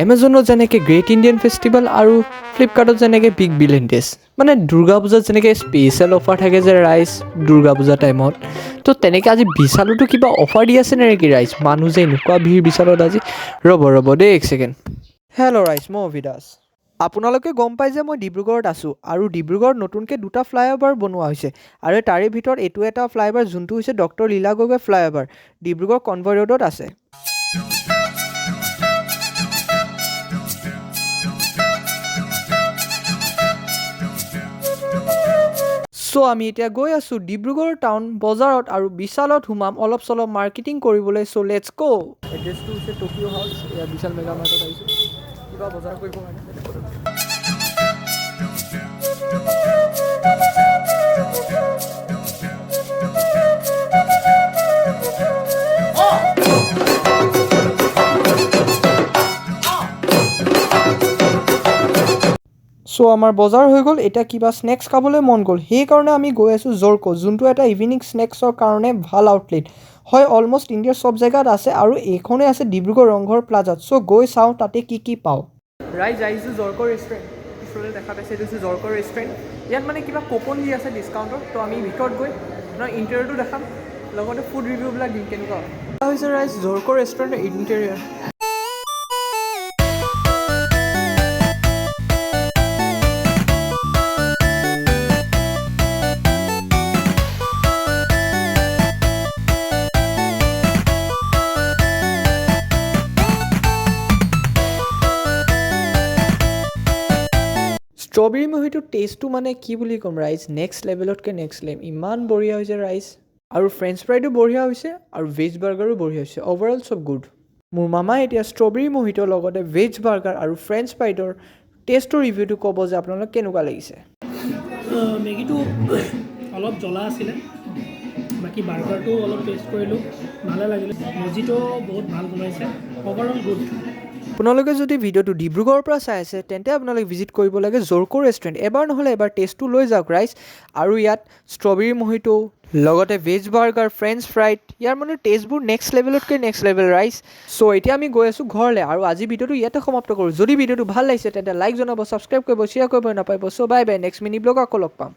এমেজনত যেনেকৈ great Indian festival আৰু ফ্লিপকাৰ্টত যেনেকৈ বিগ বিলিয়ন ডেজ, মানে দুৰ্গা পূজাত যেনেকৈ স্পেচিয়েল অফাৰ থাকে যে ৰাইজ, দুৰ্গা পূজা টাইমত, তো তেনেকৈ আজি বিশালতো কিবা অফাৰ দি আছে নেকি ৰাইজ? মানুহ যে এনেকুৱা ভিৰ বিশালত আজি। ৰ'ব ৰ'ব দেই, এক ছেকেণ্ড। হেল্ল' ৰাইজ, মই অভিদাস। আপোনালোকে গম পাই যে মই ডিব্ৰুগড়ত আছোঁ আৰু ডিব্ৰুগড়ত নতুনকৈ দুটা ফ্লাইঅভাৰ বনোৱা হৈছে আৰু তাৰে ভিতৰত এইটো এটা ফ্লাইঅভাৰ, যোনটো হৈছে ডক্টৰ লীলা গগৈ ফ্লাইঅভাৰ, ডিব্ৰুগড় কনভয় ৰোডত আছে। চ' আমি এতিয়া গৈ আছোঁ ডিব্ৰুগড় টাউন বজাৰত আৰু বিশালত সোমাম অলপ চলপ মাৰ্কেটিং কৰিবলৈ। চ' let's গ'। এড্ৰেছটো হৈছে টকিঅ' হাউচ। এয়া বিশাল মেগা মাৰ্টত আহিছোঁ কিবা বজাৰ কৰিবৰ কাৰণে। চ' আমাৰ বজাৰ হৈ গ'ল। এতিয়া কিবা স্নেক্স খাবলৈ মন গ'ল, সেইকাৰণে আমি গৈ আছোঁ জৰ্কো, যোনটো এটা ইভিনিং স্নেক্সৰ কাৰণে ভাল আউটলেট হয়। অলমষ্ট ইণ্ডিয়াৰ চব জেগাত আছে আৰু এইখনেই আছে ডিব্ৰুগড় ৰংঘৰ প্লাজাত। চ' গৈ চাওঁ তাতে কি কি পাওঁ। ৰাইজ, আহিছোঁ জৰ্কো ৰেষ্টুৰেণ্ট। পিছফালে দেখা পাইছে, এইটো হৈছে জৰ্কো ৰেষ্টুৰেণ্ট। ইয়াত মানে কিবা কুপন দি আছে ডিছকাউণ্টৰ। তো আমি ভিতৰত গৈ আপোনাৰ ইণ্টেৰিয়ৰটো দেখাম, লগতে ফুড ৰিভিউবিলাক দিম কেনেকুৱা হৈছে। ৰাইজ, জৰ্কো ৰেষ্টুৰেণ্টৰ ইণ্টেৰিয়ৰ। ষ্ট্ৰবেৰী মহিটোৰ টেষ্টটো মানে কি বুলি ক'ম ৰাইজ, নেক্সট লেভেলতকৈ নেক্সট লেভেল। ইমান বঢ়িয়া হৈছে ৰাইজ। আৰু ফ্ৰেঞ্চ ফ্ৰাইটো বঢ়িয়া হৈছে আৰু ভেজ বাৰ্গাৰো বঢ়িয়া হৈছে। অভাৰঅল চব গুড। মোৰ মামাই এতিয়া ষ্ট্ৰবেৰী মহিটোৰ লগতে ভেজ বাৰ্গাৰ আৰু ফ্ৰেঞ্চ ফ্ৰাইডৰ টেষ্টৰ ৰিভিউটো ক'ব যে আপোনালোক কেনেকুৱা লাগিছে। মেগীটো অলপ জ্বলা আছিলে। বাকী বাৰ্গাৰটো অলপ টেষ্ট কৰিলোঁ, ভালে লাগিলে। মজিটো বহুত ভাল বনাইছে। Overall good. আপোনালোকে যদি ভিডিঅ'টো ডিব্ৰুগড়ৰ পৰা চাই আছে, তেন্তে আপোনালোকে ভিজিট কৰিব লাগে জৰ্কো ৰেষ্টুৰেণ্ট। এবাৰ নহ'লে এবাৰ টেষ্টটো লৈ যাওক ৰাইজ। আৰু ইয়াত ষ্ট্ৰবেৰী মহিটো, লগতে ভেজ বাৰ্গাৰ, ফ্ৰেঞ্চ ফ্ৰাইড, ইয়াৰ মানে টেষ্টবোৰ নেক্সট লেভেলতকৈ নেক্সট লেভেল ৰাইজ। চ' এতিয়া আমি গৈ আছোঁ ঘৰলৈ আৰু আজি ভিডিঅ'টো ইয়াতে সমাপ্ত কৰোঁ। যদি ভিডিঅ'টো ভাল লাগিছে, তেন্তে লাইক জনাব, ছাবস্ক্ৰাইব কৰিব, শ্বেয়াৰ কৰিব নাপাহৰিব। চ' bye bye, next mini blog আকৌ লগ পাম।